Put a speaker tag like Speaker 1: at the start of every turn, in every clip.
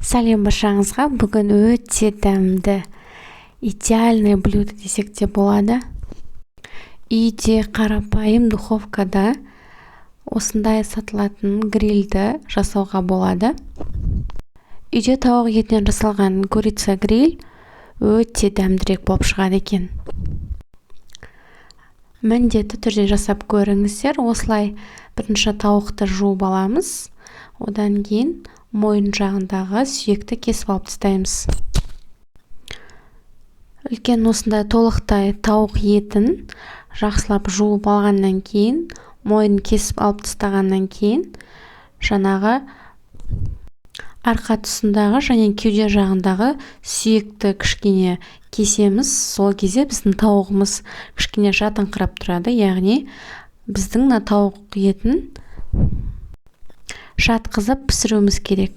Speaker 1: Сәлем баршаңызға! Бүгін өте дәмді, идеальное блюдо десек те болады. Үйде қарапайым духовкада осындай сатылатын грильді жасауға болады. Үйде тауық етінен жасалған курица гриль өте дәмдірек болып шығады екен. Міндетті түрде жасап көріңіздер. Осылай бірінші тауықты жуып аламыз, одан кейін мойын жағындағы сүйекті кесіп алып тастаймыз. Үлкен осындай толықтай тауық етін жақсылап жуып алғаннан кейін, мойнын кесіп алып тастағаннан кейін, жаңағы арқа тұсындағы және кеуде жағындағы сүйекті кішкене кесеміз. Сол кезде біздің тауығымыз кішкене жатыңқырап тұрады, яғни біздің мына тауық етін жатқызып пісіруіміз керек.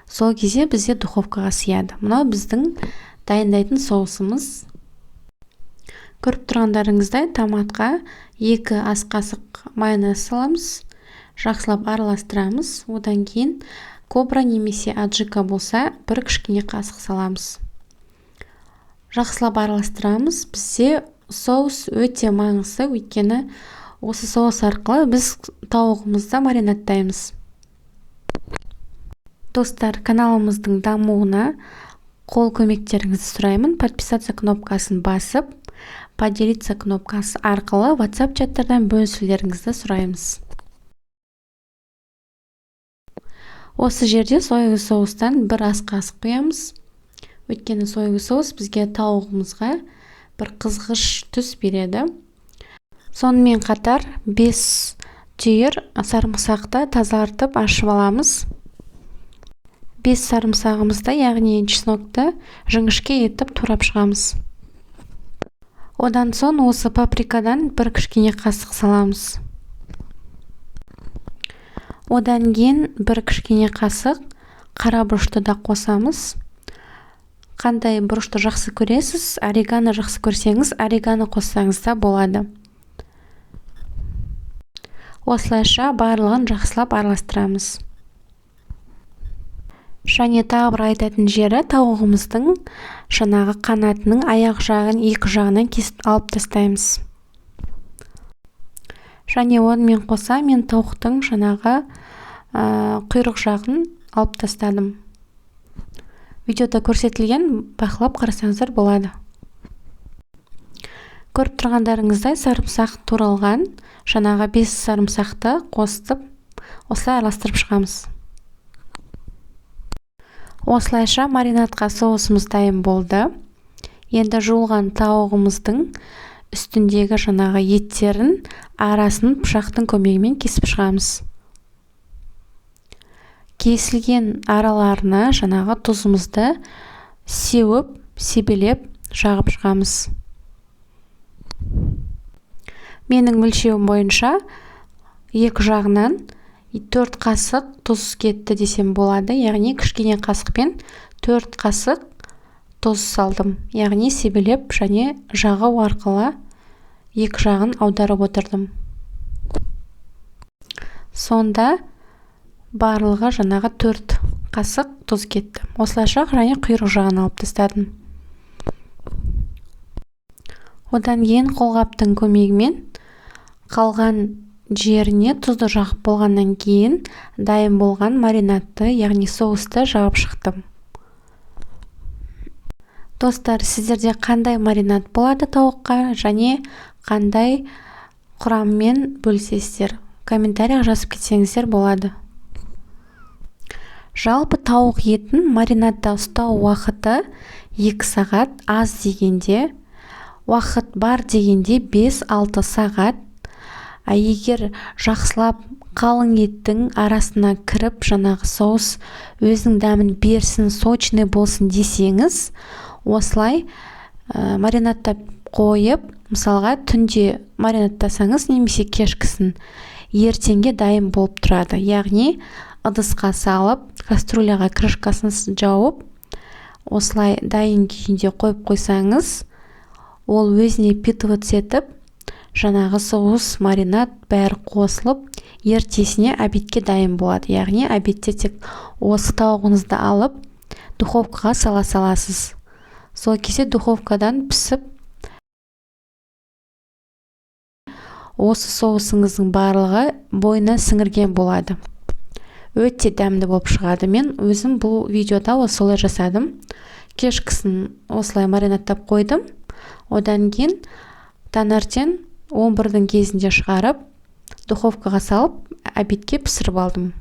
Speaker 1: Сол кезде бізде духовкаға сыяды. Мынау біздің дайындайтын соусымыз. Көріп тұрғандарыңыздай, томатқа 2 ас қасық майонез саламыз, жақсылап араластырамыз. Одан кейін кобра немесе аджика болса, бір кішкене қасық саламыз, жақсылап араластырамыз. Бізде соус өте маңызды, өйткені осы соус арқылы біз тауығымызды маринадтаймыз. Достар, каналымыздың дамуына қол көмектеріңізді сұраймын. Подписаться кнопкасын басып, поделиться кнопкасы арқылы WhatsApp чаттардан бөлісулеріңізді сұраймыз. Осы жерде соевый соустан бір ас қасық құямыз, өйткені соевый соус бізге тауығымызға бір қызғыш түс береді. Сонымен қатар 5 түйір сарымсақты тазартып ашып аламыз. 5 сарымсағымызды, яғни чеснокты, жіңішке етіп турап шығамыз. Одан соң осы паприкадан бір кішкене қасық саламыз. Одан кейін бір кішкене қасық қара бұрышты да қосамыз. Қандай бұрышты жақсы көресіз, орегано жақсы көрсеңіз, орегано қоссаңыз да болады. Осылайша барлығын жақсылап араластырамыз. Және тағы бір айтатын жері, тауығымыздың жаңағы қанатының аяқ жағын екі жағынан кесіп алып тастаймыз. Және онымен қоса мен тауықтың жаңағы құйрық жағын алып тастадым. Видеода көрсетілген, бақылап қарасаңыздар болады. Көріп тұрғандарыңыздай, сарымсақ туралған жаңағы 5 сарымсақты қосып, осылай араластырып шығамыз. Осылайша маринадқа соусымыз дайын болды. Енді жуылған тауығымыздың үстіндегі жаңағы еттерін арасын пышақтың көмегімен кесіп шығамыз. Кесілген араларына жаңағы тұзымызды сеуіп, себелеп жағып шығамыз. Менің өлшеуім бойынша екі жағынан 4 қасық тұз кетті десем болады, яғни кішкене қасықпен 4 қасық тұз салдым, яғни себелеп және жағу арқылы екі жағын аударып отырдым. Сонда барлығы жаңағы 4 қасық тұз кетті. Осылайша және құйрық жағын алып тастадым. Одан кейін қолғаптың көмегімен қалған жеріне тұзды жағып болғаннан кейін дайын болған маринадты, яғни соусты жағып шықтым. Достар, сіздерде қандай маринад болады тауыққа және қандай құраммен бөлісесіздер? Комментарийға жазып кетсеңіздер болады. Жалпы тауық етін маринадта ұстау уақыты 2 сағат, аз дегенде, уақыт бар дегенде 5-6 сағат. А егер жақсылап қалың еттің арасына кіріп, жаңағы соус өзінің дәмін берсін, сочный болсын десеңіз, осылай маринадтап қойып, мысалға түнде маринадтасаңыз немесе кешкісін, ертеңге дайын болып тұрады. Яғни ыдысқа салып, кастрюляға крышкасын жауып, осылай дайын күйінде қойып қойсаңыз, ол өзіне впитываться етіп, жаңағы соус, маринад бәрі қосылып, Ертесіне обедке дайын болады. Яғни обедте тек осы тауығыңызды алып, духовкаға сала саласыз. Сол кезде духовкадан пісіп, осы соусыңыздың барлығы бойына сіңірген болады. Өте дәмді болып шығады. Мен өзім бұл видеода осылай жасадым. Кешкісін осылай маринадтап қойдым. Одан кейін таңертең 11-дің кезінде шығарып, духовкаға салып, обедке пісіріп алдым.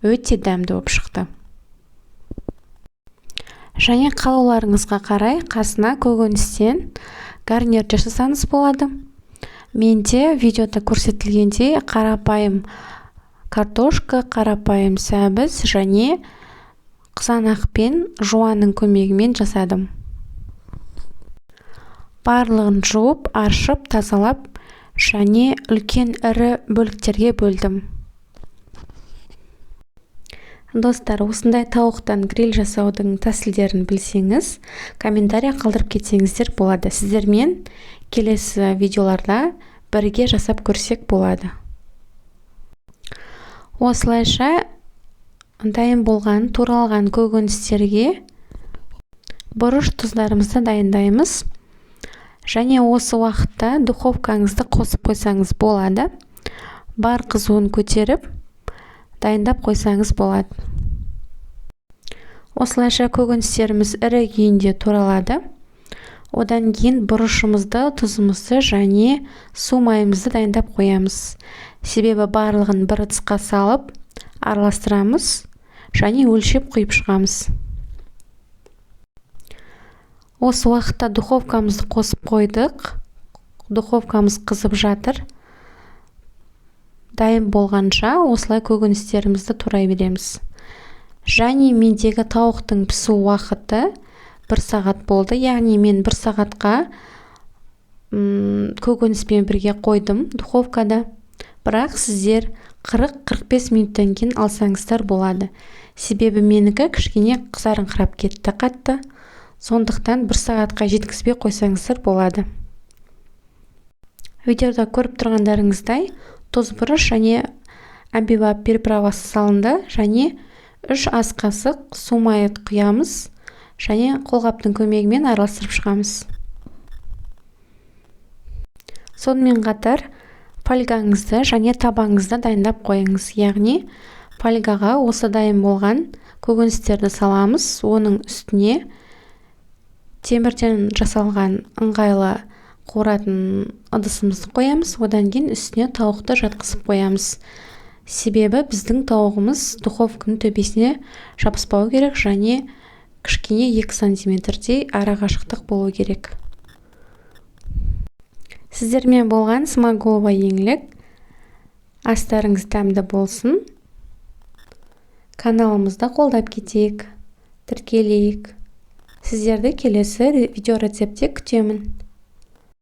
Speaker 1: Өте дәмді болып шықты. Және қалауларыңызға қарай қасына көкөністен гарнир жасасаңыз болады. Менде видеода көрсетілгендей қарапайым картошка, қарапайым сәбіз және қызанақ пен жуанның көмегімен жасадым. Барлығын жуып, аршып, тазалап және үлкен ірі бөліктерге бөлдім. Достар, осындай тауықтан гриль жасаудың тәсілдерін білсеңіз, комментарий қалдырып кетсеңіздер болады. Сіздермен келесі видеоларда бірге жасап көрсек болады. Осылайша дайын болған, туралған көкөністерге бұрыш тұздарымызды дайындаймыз. Және осы уақытта духовкаңызды қосып қойсаңыз болады. Бар қызуын көтеріп, дайындап қойсаңыз болады. Осылайша көкөністеріміз ірі күйінде туралады. Одан кейін бұрышымызды, тұзымызды және су майымызды дайындап қоямыз. Себебі барлығын бір ыдысқа салып араластырамыз және өлшеп құйып шығамыз. Осы уақытта духовкамызды қосып қойдық. Духовкамыз қызып жатыр. Дайын болғанша осылай көкөністерімізді турай береміз. Және мендегі тауықтың пісу уақыты 1 сағат болды. Яғни мен 1 сағатқа көкөніспен бірге қойдым духовкада. Бірақ сіздер 40-45 минуттан кейін алсаңыздар болады. Себебі менікі кішкене қызарыңқырап кетті қатты. Сондықтан 1 сағатқа жеткізбей қойсаңыздар болады. Видеода көріп тұрғандарыңыздай тұз, бұрыш және әмбебап приправасы салынды және 3 ас қасық су майы құямыз және қолғаптың көмегімен араластырып шығамыз. Сонымен қатар фольгаңызды және табаңызды дайындап қойыңыз. Яғни фольгаға осы дайын болған көкөністерді саламыз, оның үстіне темірден жасалған ыңғайлы қуыратын ыдысымызды қоямыз, одан кейін үстіне тауықты жатқызып қоямыз. Себебі біздің тауығымыз духовканың төбесіне жабыспау керек және кішкене 2 сантиметрдей арақашықтық болу керек. Сіздермен болған Смағұлова Еңлік. Астарыңыз дәмді болсын. Каналымызды қолдап кетейік, тіркелейік. Сіздерді келесі видео рецептте күтемін.